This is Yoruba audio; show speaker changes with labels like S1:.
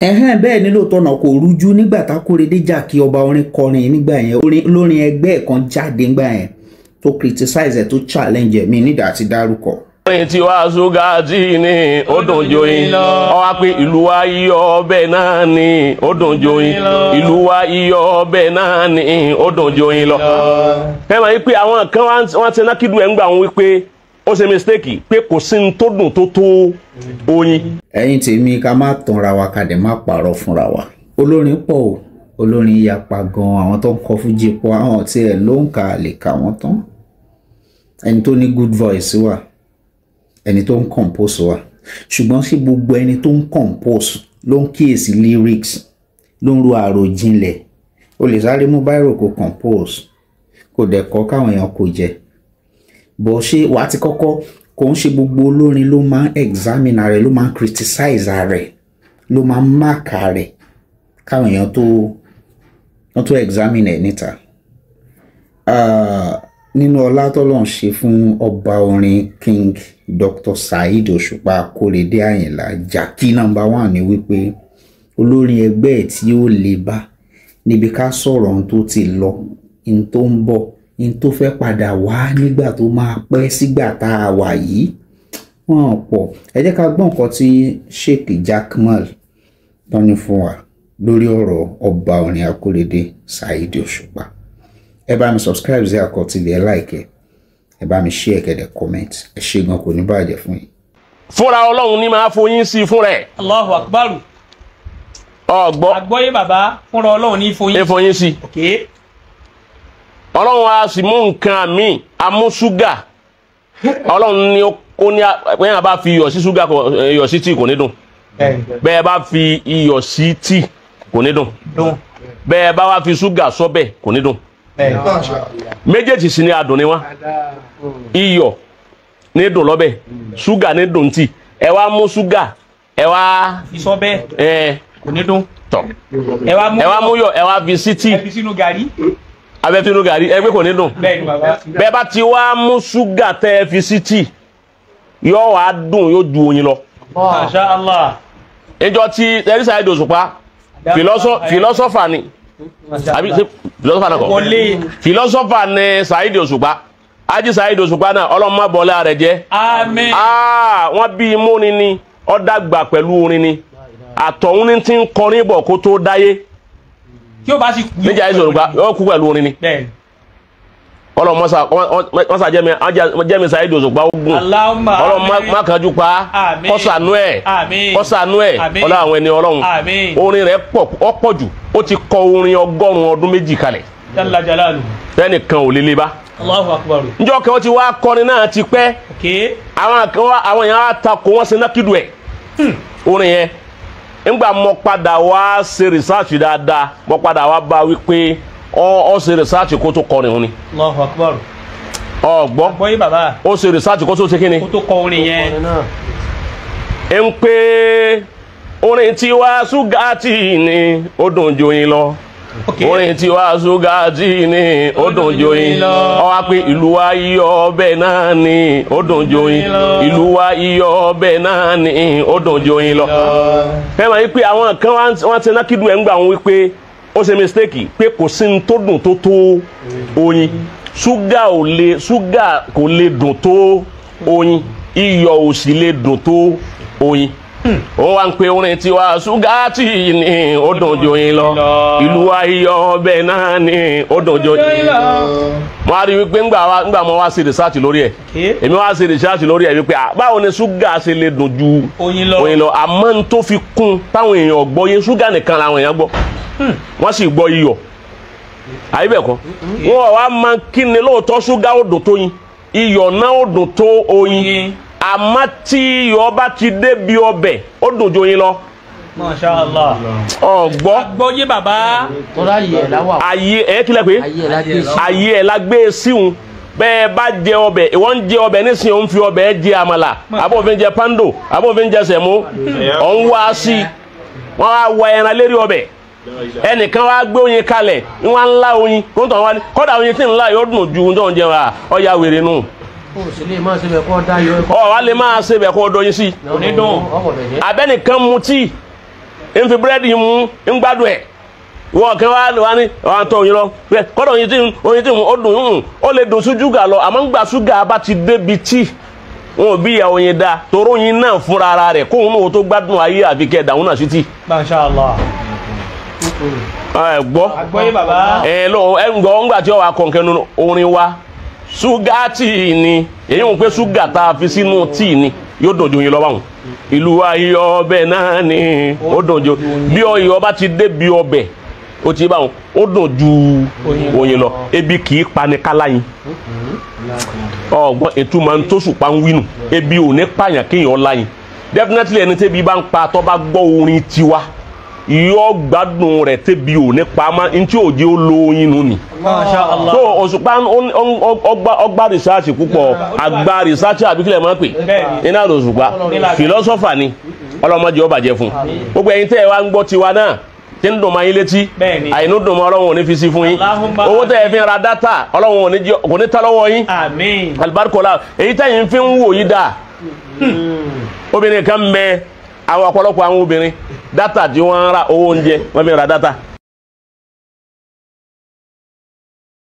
S1: Ẹ̀hẹ́n, bẹ́ẹ̀ ni lóòótọ́ náà kò rújú nígbà tákóredé Jàkí ọba orin kọrin nígbà yẹn, olórin ẹgbẹ́ ẹ̀ kan jáde nígbà yẹn tó criticize ẹ̀, tó challenge ẹ̀, mi nídàá àti dárúkọ.
S2: Orin tiwa ṣúgà tí ni ó dùn joyin ọ wá pé ìlú wa iyọ̀ ọbẹ̀ náà ni ó dùn joyin, ìlú wa iyọ̀ ọbẹ̀ náà ni ó dùn joyin lọ. Ẹ mọ̀ wípé àwọn kan wọ́n ti nákìdú ẹ̀ ń gbà wọn wípé ó ṣe mistake pé kò sí ní tó dùn tó tó oyin.
S1: Ẹ̀yin tèmi, ká má tanra wa, ká dẹ̀ má parọ́ fúnra wa. Olórin pọ̀ o, olórin yapa gan, àwọn tó ń kọ fújì pọ̀, àwọn tí ẹ̀ ló ń kà lè kà wọ́n tán. Ẹni tó ní good voice wà, ẹni tó ń compose wà, ṣùgbọ́n ṣé gbogbo ẹni tó ń compose ló ń kíyèsí lyrics, ló ń ro àròjinlẹ̀? O lè sáré mú bírò kó compose, kò dẹ̀ kọ́ káwọn èèyàn kò jẹ bó ṣe wàá ti kọ́kọ́. Kò ń ṣe gbogbo olórin ló máa ń examine rẹ̀, ló máa ń criticize rẹ̀, ló máa ń mark rẹ̀ káwọn èèyàn tó wọ́n tó examine ẹ̀ níta. Nínú ọlá tọ́lọ́run ṣe fún ọba orin King Dr. Saheed Òṣùpá Akóredé Àyìnlá Jàkí number one ni wípé olórin ẹgbẹ́ ẹ̀ tí ó lè bá níbi ká sọ̀rọ̀ ohun tó ti lọ, ohun tó ń bọ̀, ohun tó fẹ́ padà wá nígbà tó máa pẹ́ sígbà tá a wà yìí, wọ́n pọ̀. Ẹ jẹ́ ká gbọ́ nǹkan tí Sheikh Jakmal tán ní fún wa lórí ọ̀rọ̀ ọba orin Akóredé Saheed Òṣùpá. Ẹ bá mi subscribe sí Akọ TV, ẹ like ẹ, ẹ bá mi share, kẹ́ comment. Ẹ ṣé gan, kò ní bàjẹ́ fún yín.
S2: Fúnra Ọlọ́run ní máa foyín sí i fúnra ẹ̀.
S3: Allahu Akbar.
S2: Ọgbọ́.
S3: Àgbọ́yé bàbá, fúnra Ọlọ́run ní foyín.
S2: Ẹ foyín sí i. Ọlọ́run á sì mú nǹkan míì, amú ṣúgà. Ọlọ́run ní ó ní bẹ́ẹ̀ bá fi iyọ̀ sí ṣúgà, iyọ̀ sí tíì, kò ní dùn. Bẹ́ẹ̀ bá fi iyọ̀ sí tíì, kò ní dùn. Bẹ́ẹ̀ bá wá fi ṣúgà sọ́bẹ̀, kò ní dùn. Méjèèjì sì ni adùn ni wọ́n. Iyọ̀ ní dùn lọ́bẹ̀, ṣúgà ní dùn tíì. Ẹ wá mú ṣúgà, ẹ wá
S3: fi sọ́bẹ̀,
S2: ẹ
S3: kò ní dùn.
S2: Tọ̀.
S3: Ẹ wá mú
S2: ẹ wá mú yọ̀, ẹ wá fi sí tíì.
S3: Ẹ fi sínú gàrí.
S2: Abẹ́fínú gàrí, ẹ gbé, kò ní dùn.
S3: Bẹ́ẹ̀ ni bàbá.
S2: Bẹ́ẹ̀ bá ti wá mú ṣúgà tẹ́ ẹ fi sí tíì, yóò wá dùn, yóò ju oyin lọ.
S3: Masha Allah.
S2: Ìjọ tí ẹrí Saheed Òṣùpá, philosopher ni àbí ṣe philosopher náà kọ́?
S3: Wọlé.
S2: Philosopher ni Saheed Òṣùpá, Ají Saheed Òṣùpá náà. Ọlọ́run má bọ́lá rẹ̀ jẹ́.
S3: Àmín.
S2: Ah, wọ́n bí imú ni ni ó dàgbà pẹ̀lú orin ni àtọ̀hún ní ti ń kọrin bọ̀ kó tó dáyé.
S3: Tí ó bá sì kú.
S2: Níjà Saheed Òṣùpá yóò kú pẹ̀lú orin ni.
S3: Bẹ́ẹ̀.
S2: Ọlọ́run mọ́sá jẹ́mi Saheed Òṣùpá ogun.
S3: Allahumma.
S2: Ọlọ́run má kánjú pa.
S3: Àmín.
S2: Kọ́sànú ẹ̀.
S3: Àmín.
S2: Kọ́sànú ẹ̀.
S3: Àmín.
S2: Ọlọ́run àwọn ẹni Ọlọ́run.
S3: Àmín.
S2: Orin rẹ̀ pọ̀, ó pọ̀ jù. Ó ti kọ orin 102 ọdún kalẹ̀.
S3: Jalla jalalu.
S2: Tẹ́nìkan ò lè lè bá.
S3: Allahu Akbar.
S2: Njọ́ kan ó ti wá kọrin náà ti pẹ́. Àwọn kan wá, àwọn èèyàn á takò, wọ́n ṣe nákìdù ẹ̀, orin yẹn. Ńgbà mo padà wá ṣe research dáadáa, mo padà wá bá wípé ọ ṣe research kó tó kọrin òun ni.
S3: Allahu Akbar.
S2: Ọgbọ́.
S3: Àgbọ́yé bàbá.
S2: Ó ṣe research kó tó ṣe kí ni?
S3: Kó tó kọ orin yẹn.
S2: Ń pé orin tiwa ṣúgà tí ni ó dùn joyin lọ. Orin tiwa ṣúgà tí ni ó dùn joyin ọ wá pé ìlú wa iyọ̀ ọbẹ̀ náà ni ó dùn joyin, ìlú wa iyọ̀ ọbẹ̀ náà ni ó dùn joyin lọ. Ẹ mọ̀ wípé àwọn kan wọ́n ti nákìdú ẹ̀ ń gbà wọn wípé ó ṣe mistake pé kò sí ní tó dùn tó tó oyin. Ṣúgà ò lè, ṣúgà kò lè dùn tó oyin, iyọ̀ ò sì lè dùn tó oyin. Ó wá ń pe orin tiwa ṣúgà tí ni ó dùn joyin lọ, ìlú wa iyọ̀ ọbẹ̀ náà ni ó dùn joyin lọ. Mo á rí wípé ńgbà mo wá ṣe research lórí ẹ̀, èmi wá ṣe research lórí ẹ̀ wípé báwo ni ṣúgà ṣe lè dùn ju
S3: oyin lọ?
S2: Oyin lọ. Àmọ́ n tó fi kún táwọn èèyàn gbọ́ yé, ṣúgà nìkan làwọn èèyàn gbọ́, wọ́n sì gbọ́ iyọ̀ àyíbẹ̀kọ́ wọn wá máa kí ni lóòótọ́. Ṣúgà ó dùn tó yin, iyọ̀ náà ó dùn tó oyin.
S3: Oyin.
S2: Àmọ́ tí iyọ̀ bá ti débi ọbẹ̀, ó dùn ju oyin lọ.
S3: Masha Allah.
S2: Ọ̀gbọ́.
S3: Àgbọ́yé bàbá.
S4: Tọ́lá yìí ẹ̀ láwà.
S2: Ayé ẹ̀ kílẹ̀ pé
S4: ayé ẹ̀ lágbé sí.
S2: Ayé ẹ̀ la gbé e síhun. Bẹ́ẹ̀ bá jẹ ọbẹ̀, ìwọ ń jẹ ọbẹ̀ nísìnyí, ó ń fi ọbẹ̀ jẹ àmàlà, abófin jẹ pando, abófin jẹ sẹ̀mó, ọ̀ ń wá sí i, wọ́n á wá ẹran lérí ọbẹ̀. Ẹnìkan wá gbé oyin kalẹ̀, wọ́n á ń lá oyin kó ń tàn wá ní kọ́dà oyin tí ń lá yóò dùn ju ohun tó ń jẹ wá. Ọ̀ya wèrè nù.
S4: O sì lè máa ṣe bẹ̀ kọ́ dá yọ.
S2: Ọ̀ wá lè máa ṣe bẹ̀ kó o dọyin sí i.
S3: Kò ní dùn.
S4: Ọkọ̀ bẹ̀ jẹ́.
S2: Abẹ́nìkan mu tíì, Ń fi búrẹ́dì mú ń gbádùn ẹ̀. Wọ́n kẹ́ wá ní wọ́n á tọ́ oyin lọ. Kọ́dọ̀ oyin tí ó dùn ún, ó lè dùn ṣúgà lọ, àmọ́ ń gbà ṣúgà bá ti débi tí wọn ò bí ìyá oyin dá, toró oyin náà fúnra ara rẹ̀ kóun náà tó gbádùn ayé àfi kẹ́ dàún náà sí tí.
S3: Masha Allah.
S2: Ẹ gbọ́.
S3: Àgbọ́yé bàbá.
S2: Ẹ lọ ẹ ń gbọ́ ńgbà tí ó wà kọ̀ǹkẹ́ nínú orin wa, ṣúgà tíì ni, èyí ń pé ṣúgà tá a fi sínú tíì ni yóò dùn ju oyin lọ báwọn. Ìlú wa iyọ̀ ọbẹ̀ náà ni ó dùn ju, bí iyọ̀ bá ti débi ọbẹ̀ ó ti báwọn, ó dùn ju oyin lọ. Ebi kì í pani kálá yín. Ọgbọ́n ìtumọ̀ ń tó ṣùpá ń wínú, ebi ò ní pààyàn kéèyàn láyìn. Definitely ẹni tẹ́bi bá ń pa tó bá gbọ́ orin tiwa yóò gbádùn rẹ̀, tẹ́bi ò ní pa má ntí òjì ó lo oyin nù ni.
S3: Masha Allah.
S2: So Òṣùpá ọgbà rìsáàsì púpọ̀, àgbà rìsáàsì àbíkílẹ̀ máa ń pè iná Òṣùpá fìlọ́sọ́fà ni, ọlọ́mọdé ó bàjẹ́ fún gbogbo ẹ̀yin tẹ́ ẹ wá ń gbọ́ tiwa náà tí ń dùn máa yín létí, àìnú dùn mọ́ Ọlọ́run ò ní fi sí fún yín. Owó tẹ́ ẹ fi ra dátà Ọlọ́run kò ní ta lọ́wọ́ yín.
S3: Àmín.
S2: Alibarikola èyí tẹ́yìn fi ń wò yí dáa. Obìnrin kan bẹ, àwọn ọ̀pọ̀lọpọ̀ àwọn obìnrin dátà tí wọ́n ń ra owó oúnjẹ wọ́n fi ń ra dátà.